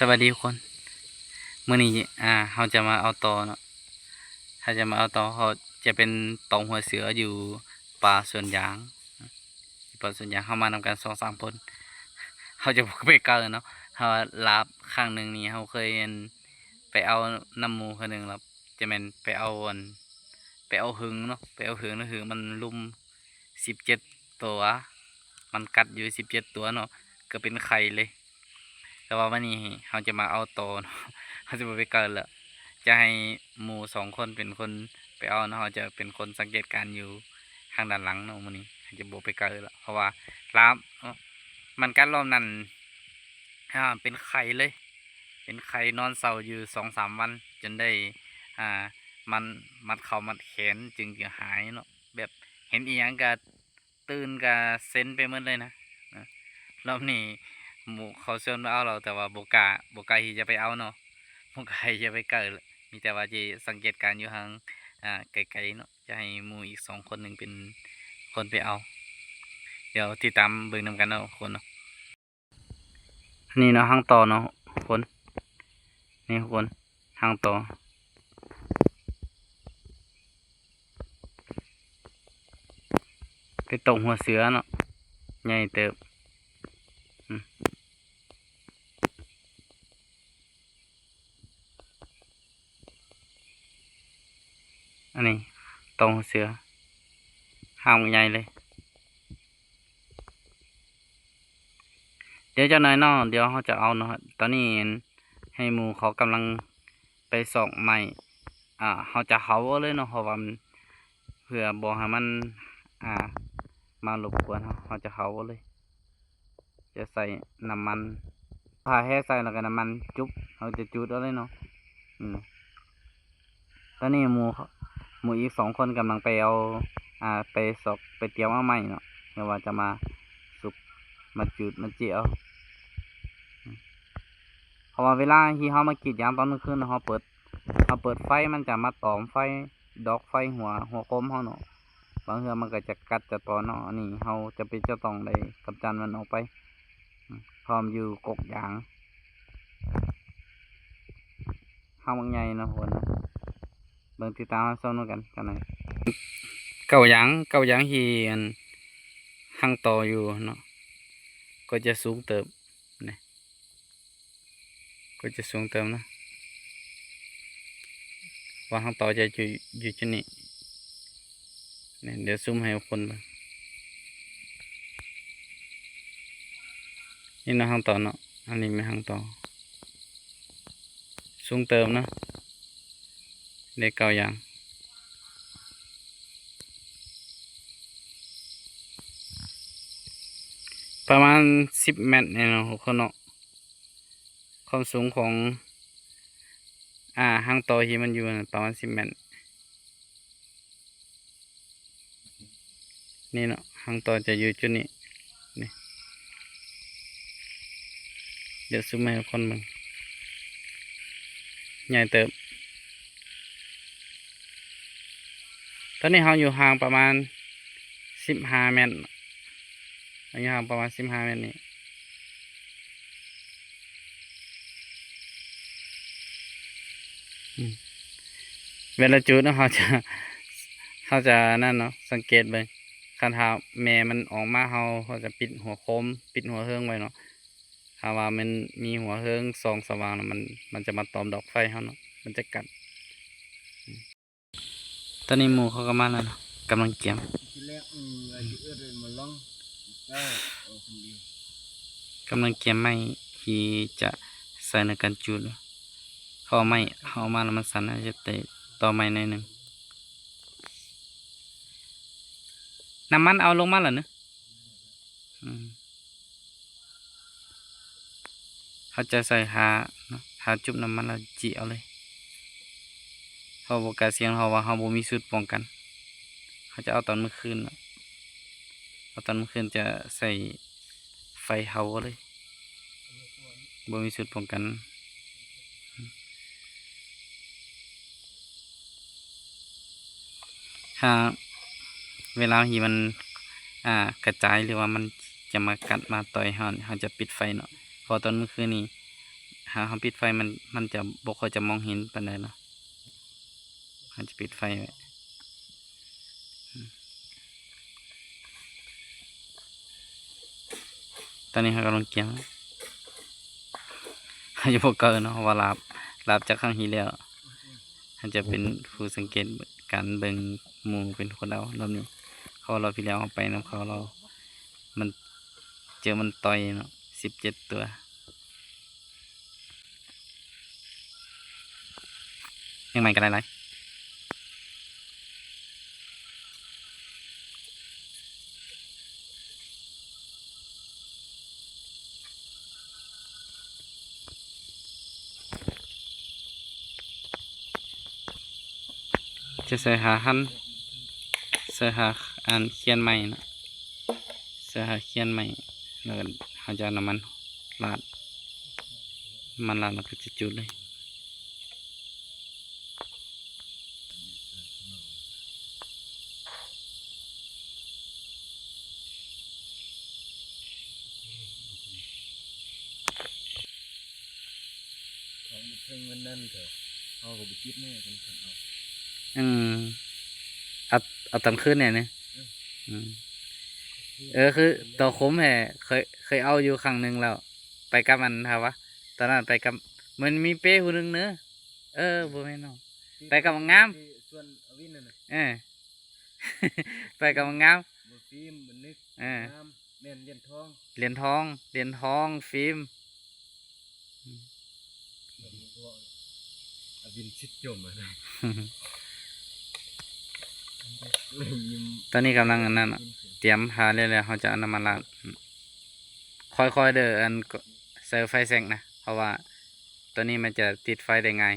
ສະບາຍດີທຸກຄົນ ມື້ນີ້ ອ່າ ເຮົາຈະມາເອົາຕໍ່ເນາະ ເຮົາຈະມາເອົາຕໍ່ ເຮົາຈະເປັນຕອງຫົວເສືອຢູ່ປ່າສວນຢາງ ປ່າສວນຢາງ ເຮົາມານຳກັນສອງສາມຄົນ ເຮົາຈະບໍ່ໄປໄກເນາະ ເຮົາລາບຄັ້ງໜຶ່ງນີ້ ເຮົາເຄີຍ ອັ່ນ ໄປເອົານຳໝູ່ຄົນໜຶ່ງ ແລ້ວຈະແມ່ນໄປເອົາ ອັ່ນ ໄປເອົາຫຶງເນາະ ໄປເອົາຫຶງ ແລ້ວຫຶງມັນລຸມສິບເຈັດຕົວ ມັນກັດຢູ່ສິບເຈັດຕົວເນາະ ເກືອບເປັນໄຂ້ເລີຍ ແຕ່ວ່າວັນນີ້ເຮົາຈະມາເອົາຕໍ່ເນາະ ເຮົາຈະບໍ່ໄປເກີດລະ ຈະໃຫ້ໝູ່ສອງຄົນເປັນຄົນໄປເອົາເນາະ ເຮົາຈະເປັນຄົນສັງເກດການຢູ່ທາງດ້ານຫຼັງເນາະ ມື້ນີ້ເຮົາຈະບໍ່ໄປເກີດລະ ເພາະວ່າລາບ ມັນກັດລອບນັ້ນ ອ່າ ເປັນໄຂ້ເລີຍ ເປັນໄຂ້ນອນເຊົາຢູ່ສອງສາມວັນ ຈົນໄດ້ ອ່າ ມັນມັດເຂົ່າມັດແຂນຈຶ່ງຈະຫາຍເນາະ ແບບເຫັນອີ່ຫຍັງກະ ຕື່ນກະເຊັນໄປໝົດເລີຍນະ ນະ ລອບນີ້ໝູ່ເຂົາຊວນມາເອົາລາວ ແຕ່ວ່າບໍ່ກ້າ ບໍ່ກ້າທີ່ຈະໄປເອົາເນາະ ບໍ່ກ້າທີ່ຈະໄປໃກ້ ມີແຕ່ວ່າຊິສັງເກດການຢູ່ທາງ ອ່າ ໄກໆເນາະ ຈະໃຫ້ໝູ່ອີກສອງຄົນໜຶ່ງເປັນຄົນໄປເອົາ ດຽວຕິດຕາມເບິ່ງນຳກັນເນາະທຸກຄົນເນາະ. ອັນນີ້ເນາະ ຮັງຕໍ່ເນາະທຸກຄົນ ນີ້ທຸກຄົນ ຮັງຕໍ່ ເປັນຕົງຫົວເສືອເນາະ ໃຫຍ່ເຕີບ ອືມ ອັນນີ້ຕົງຫົວເສືອ ຫາງໃຫຍ່ເລີຍ. ດຽວຈັກໜ່ອຍເນາະ ດຽວເຮົາຈະເອົາເນາະ ຕອນນີ້ໃຫ້ໝູ່ເຂົາກຳລັງໄປຊອກໄມ້ ອ່າ ເຮົາຈະເຜົາເອົາເລີຍເນາະ ເພາະວ່າມັນ ເພື່ອບໍ່ໃຫ້ມັນ ອ່າ ມາລົບກວນເຮົາ ເຮົາຈະເຜົາເອົາເລີຍ ຈະໃສ່ນ້ຳມັນ ຖ້າແຫ້ໃສ່ແລ້ວກໍນ້ຳມັນຈຸບ ເຮົາຈະຈູດເອົາເລີຍເນາະ ອືມ. ຕອນນີ້ໝູ່ ໝູ່ອີກສອງຄົນກຳລັງໄປເອົາ ອ່າ ໄປຊອກ ໄປຕຽມເອົາໄມ້ເນາະ ເພື່ອວ່າຈະມາສຸກ ມາຈູດ ມາເຈາະເອົາ ເພາະວ່າເວລາທີ່ເຮົາມາກຣີດຢາງຕອນກາງຄືນ ເຮົາເປີດ ເຮົາເປີດໄຟ ມັນຈະມາຕອມໄຟ ດອກໄຟຫົວ ຫົວໂຄມເຮົາເນາະ ບາງເທື່ອມັນກໍຈະກັດຈະຕອນເນາະ ອັນນີ້ເຮົາຈຳເປັນຈະຕ້ອງໄດ້ກຳຈັດມັນອອກໄປ ເພາະມັນຢູ່ກົກຢາງ ຮັງບັກໃຫຍ່ເນາະ ທຸກຄົນເນາະ ເບິ່ງຕິດຕາມຮັບຊົມນຳກັນກັນນະ ເກົ້າຢາງ ເກົ້າຢາງທີ່ອັ່ນ ຮັງຕໍ່ຢູ່ເນາະ ກໍຈະສູງເຕີບ ນີ້ ກໍຈະສູງເຕີບເນາະ ວ່າຮັງຕໍ່ຈະຢູ່ ຢູ່ຈຸດນີ້ ນີ້ ດຽວຊູມໃຫ້ທຸກຄົນເບິ່ງ ນີ້ເນາະ ຮັງຕໍ່ເນາະ ອັນນີ້ແມ່ນຮັງຕໍ່ ສູງເຕີບເນາະ ໄດ້ເກົ້າຢາງ ປະມານສິບແມັດນີ້ເນາະ ທຸກຄົນເນາະ ຄວາມສູງຂອງ ອ່າ ຮັງຕໍ່ທີ່ມັນຢູ່ນັ້ນປະມານສິບແມັດ ນີ້ເນາະ ຮັງຕໍ່ຈະຢູ່ຈຸດນີ້ ນີ້ ດຽວຊູມໃຫ້ທຸກຄົນເບິ່ງ ໃຫຍ່ເຕີບ ຕອນນີ້ເຮົາຢູ່ຫ່າງປະມານສິບຫ້າແມັດ ເຮົາຢູ່ຫ່າງປະມານສິບຫ້າແມັດນີ້ ອືມ ເວລາຈູດເນາະ ເຮົາຈະ ເຮົາຈະນັ້ນເນາະ ສັງເກດເບິ່ງ ຄັນຖ້າແມ່ມັນອອກມາ ເຮົາ ເຮົາຈະປິດຫົວໂຄມ ປິດຫົວເຮືອງໄວ້ເນາະ ຖ້າວ່າມັນມີຫົວເຮືອງສ່ອງສະຫວ່າງ ມັນ ມັນຈະມາຕອມດອກໄຟເຮົາເນາະ ມັນຈະກັດ ອືມ. ຕອນນີ້ໝູ່ເຂົາກໍມາແລ້ວເນາະ ກຳລັງກຽມ ທີແລກ ອືມ ວ່າຊິເອີ້ນມາລອງ ເຈົ້າ ເອົາຄົນດຽວ ກຳລັງກຽມໄມ້ທີ່ຈະໃສ່ໃນການຈູດ ເພາະວ່າໄມ້ເຮົາເອົາມາແລ້ວມັນສັ່ນ ອາດຈະໄດ້ຕໍ່ໄມ້ໜ້ອຍໜຶ່ງ ນ້ຳມັນເອົາລົງມາແລ້ວເນາະ ອືມ. ເຮົາຈະໃສ່ຫາເນາະ ຫາຈຸບນ້ຳມັນແລ້ວຈີ່ເອົາເລີຍ ເຮົາບໍ່ກ້າສ່ຽງ ເພາະວ່າເຮົາບໍ່ມີຊຸດປ້ອງກັນ ເຮົາຈະເອົາຕອນມື້ຄືນເນາະ ເອົາຕອນມື້ຄືນຈະໃສ່ໄຟເຜົາເລີຍ ບໍ່ມີຊຸດປ້ອງກັນ. ຖ້າເວລາທີ່ມັນ ອ່າ ກະຈາຍ ຫຼືວ່າມັນຈະມາກັດມາຕ່ອຍເຮົານີ້ ເຮົາຈະປິດໄຟເນາະ ເພາະຕອນມື້ຄືນນີ້ ຖ້າເຮົາປິດໄຟ ມັນ ມັນຈະບໍ່ຄ່ອຍຈະມອງເຫັນປານໃດເນາະ. ເຮົາຈະປິດໄຟໄວ້. ຕອນນີ້ເຮົາກຳລັງກຽມ ເຮົາຈະບໍ່ເກີນເນາະ ເພາະວ່າລາບ ລາບຈາກຄັ້ງທີ່ແລ້ວ. ເຮົາຈະເປັນຜູ້ສັງເກດການເບິ່ງໝູ່ເປັນຄົນເອົາ. ລອບນີ້ ເພາະວ່າລອບທີ່ແລ້ວເຮົາໄປນຳເຂົາ ລາວ ມັນ ເຈີມັນຕ່ອຍເນາະ ສິບເຈັດຕົວ. ຍັງໃໝ່ກໍໄດ້ຫຼາຍ. ຈະໃສ່ຫາຫັ້ນ ໃສ່ຫາອັນຂຽນໄມ້ນະ ໃສ່ຫາຂຽນໄມ້ ແລ້ວກໍເຮົາຈະເອົານ້ຳມັນລາດ ນ້ຳມັນລາດແລ້ວກໍຈະຈູດເລີຍ. ເອົາເຖິງວັນນັ້ນກໍ ເຮົາກໍບໍ່ກິນແນ່ເພິ່ນເອົາ. ອືມ ເອົາ ເອົາຕອນຄືນແນ່ນີ້. ອືມ ອືມ ເອີ ຄືຕໍ່ຄົມແທ້ ເຄີຍ ເຄີຍເອົາຢູ່ຄັ້ງໜຶ່ງແລ້ວ ໄປກັບອັນ ຫາວະ ຕອນນັ້ນໄປກັບ ມັນມີເປ້ຜູ້ໜຶ່ງເນີ. ເອີ ບໍ່ແມ່ນເນາະ ໄປກັບບັກງາມ ທີ່ສວນອາວິນນັ້ນນະ. ເອີ ໄປກັບບັກງາມ ບໍ່ ຟິມ ບັນນຶກ ເອີ ງາມ ແມ່ນ ຫຼຽນທອງ ຫຼຽນທອງ ຫຼຽນທອງ ຟິມ ອາວິນຊິດຈົມ ຕອນນີ້ກຳລັງອັນນັ້ນ ຕຽມຖ້າແລ້ວໆ ເຮົາຈະເອົານ້ຳມັນລາດ. ຄ່ອຍໆເດີ ອັນ ໃສ່ໄຟແຊັກນະ ເພາະວ່າຕົວນີ້ມັນຈະຕິດໄຟໄດ້ງ່າຍ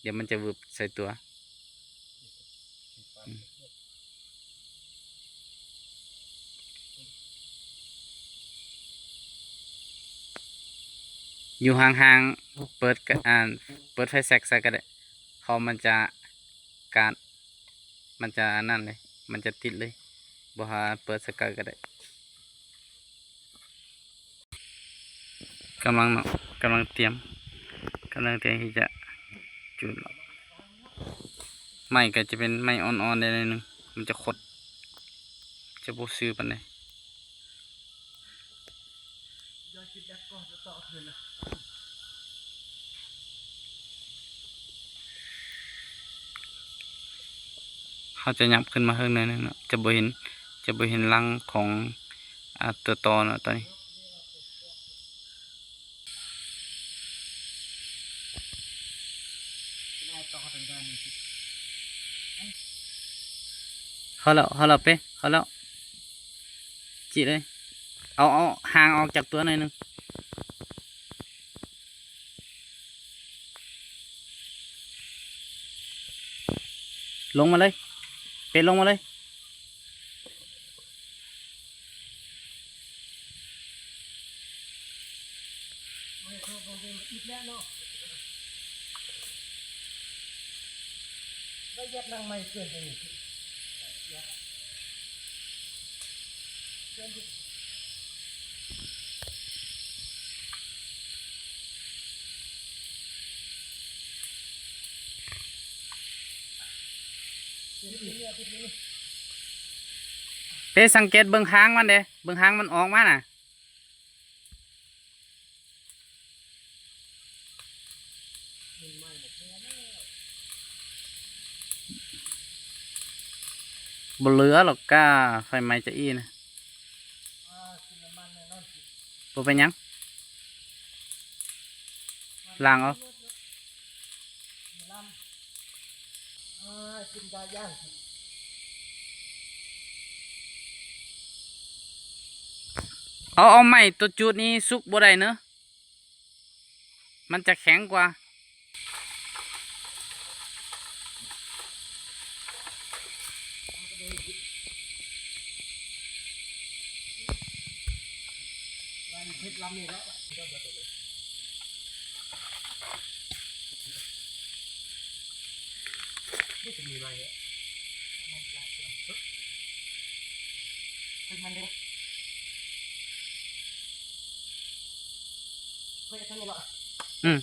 ດຽວມັນຈະວຶບໃສ່ຕົວ. ຢູ່ຫ່າງໆ ເປີດກະ ອ່າ ເປີດໄຟແຊັກໃສ່ກໍໄດ້ ເພາະມັນຈະການ ມັນຈະອັນນັ້ນເລີຍ ມັນຈະຕິດເລີຍ ບໍ່ຫາເປີດໃສ່ໃກ້ກໍໄດ້. ກຳລັງເນາະ ກຳລັງຕຽມ ກຳລັງຕຽມທີ່ຈະຈູດ. ໄມ້ກໍຈະເປັນໄມ້ອ່ອນໆ ໄດ້ໜ້ອຍໜຶ່ງ ມັນຈະຂົດ ຈະບໍ່ຊື່ປານໃດ. ເຮົາຈະຫຍັບຂຶ້ນມາເທິງໜ້ອຍໜຶ່ງເນາະ ຈະບໍ່ເຫັນ ຈະບໍ່ເຫັນຫຼັງຂອງ ອາ ຕົວຕໍ່ເນາະ ຕອນນີ້. ເຂົ້າແລ້ວ ເຂົ້າແລ້ວເປ້ ເຂົ້າແລ້ວ ຈີ້ເລີຍ ເອົາ ເອົາຫາງອອກຈາກຕົວໜ້ອຍໜຶ່ງ. ລົງມາເລີຍ ເປັນລົງມາເລີຍ. ໄດ້ເຮັດຫຼັງໃໝ່ເກີນໄປນີ້. ເປ້ສັງເກດເບິ່ງຫາງມັນເດ້ ເບິ່ງຫາງມັນອອກມານະ. ບໍ່ເຫຼືອຫຼອກກາ ໄຟໄໝ້ຈະອີ່ນະ. ບໍ່ເປັນຫຍັງ ລ້າງເອົາ. ເອົາ ເອົາໄມ້ຕົວຈູດນີ້ສຸກບໍ່ໄດ້ເນີ ມັນຈະແຂງກວ່າ. ມັນເດ້ ເຮີ້ຍ ທາງນີ້ບໍ່? ອືມ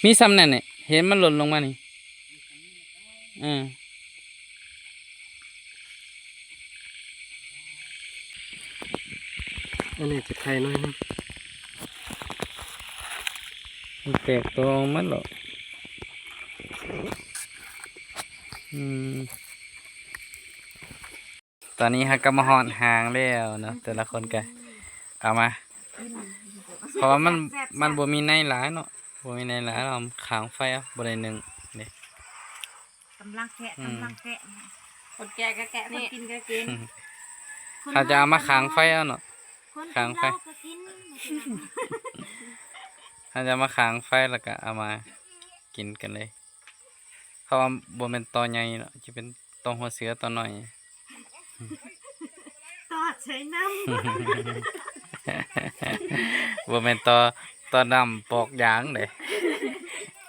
ມີສ່ຳນັ້ນແຫຼະ ເຫັນມັນຫຼົ່ນລົງມານີ້ ເອີ ອັນນີ້ຈະໄຂ່ໜ້ອຍໜຶ່ງ ມັນແຕກຕົວອອກໝົດແລ້ວ ອືມ. ຕອນນີ້ເຮົາກໍມາຮອດຫາງແລ້ວເນາະ ແຕ່ລະຄົນກໍເອົາມາ ເພາະວ່າມັນ ມັນບໍ່ມີໃນຫຼາຍເນາະ ບໍ່ມີໃນຫຼາຍ ເຮົາຄາງໄຟເອົາ ບໍ່ໄດ້ໜຶ້ງເດ້ ກຳລັງແກະ ອືມ ກຳລັງແກະ ຄົນແກະກໍແກະ ຄົນກິນກໍກິນ ເຮົາຈະເອົາມາຄາງໄຟເອົາເນາະ ຄາງໄຟ ເຮົາຈະເອົາມາຄາງໄຟ ແລ້ວກໍເອົາມາກິນກັນເລີຍ ເພາະວ່າບໍ່ແມ່ນຕໍໃຫຍ່ເນາະ ຈະເປັນຕໍຫົວເສືອ ຕໍນ້ອຍ ຕອດໃສ່ນ້ຳ ບໍ່ແມ່ນຕໍ ຕໍນ້ຳປອກຢາງເດ້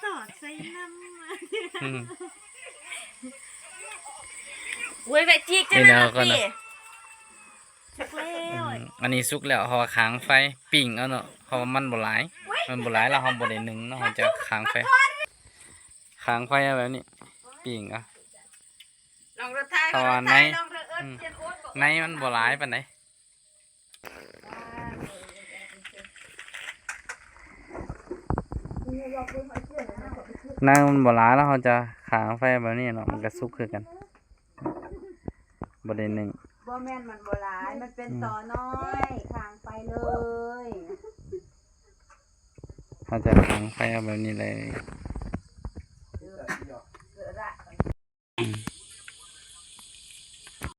ຕອດໃສ່ນ້ຳ ອືມ ໂອ້ຍ ໄວ້ຈີກ ນີ້ເນາະ ກ່ອນເນາະ ສຸກແລ້ວ ອືມ ອັນນີ້ສຸກແລ້ວ ເຮົາຄາງໄຟ ປີ້ງເອົາເນາະ ເພາະວ່າມັນບໍ່ຫຼາຍ ມັນບໍ່ຫຼາຍ ແລ້ວເຮົາບໍ່ໄດ້ໜຶ້ງເນາະ ເຮົາຈະຄາງໄຟ ຄາງໄຟເອົາແບບນີ້ ປີ້ງເອົາ ເພາະວ່າໃນ ອືມ ໃນມັນບໍ່ຫຼາຍປານໃດ ໃນມັນບໍ່ຫຼາຍ ແລ້ວເຮົາຈະຄາງໄຟແບບນີ້ເນາະ ມັນກໍສຸກຄືກັນ ບໍ່ໄດ້ໜຶ້ງ ບໍ່ແມ່ນມັນບໍ່ຫຼາຍ ມັນເປັນ ອືມ ຕໍນ້ອຍ ຄາງໄຟເລີຍ ເຮົາຈະຄາງໄຟເອົາແບບນີ້ເລີຍ ອືມ.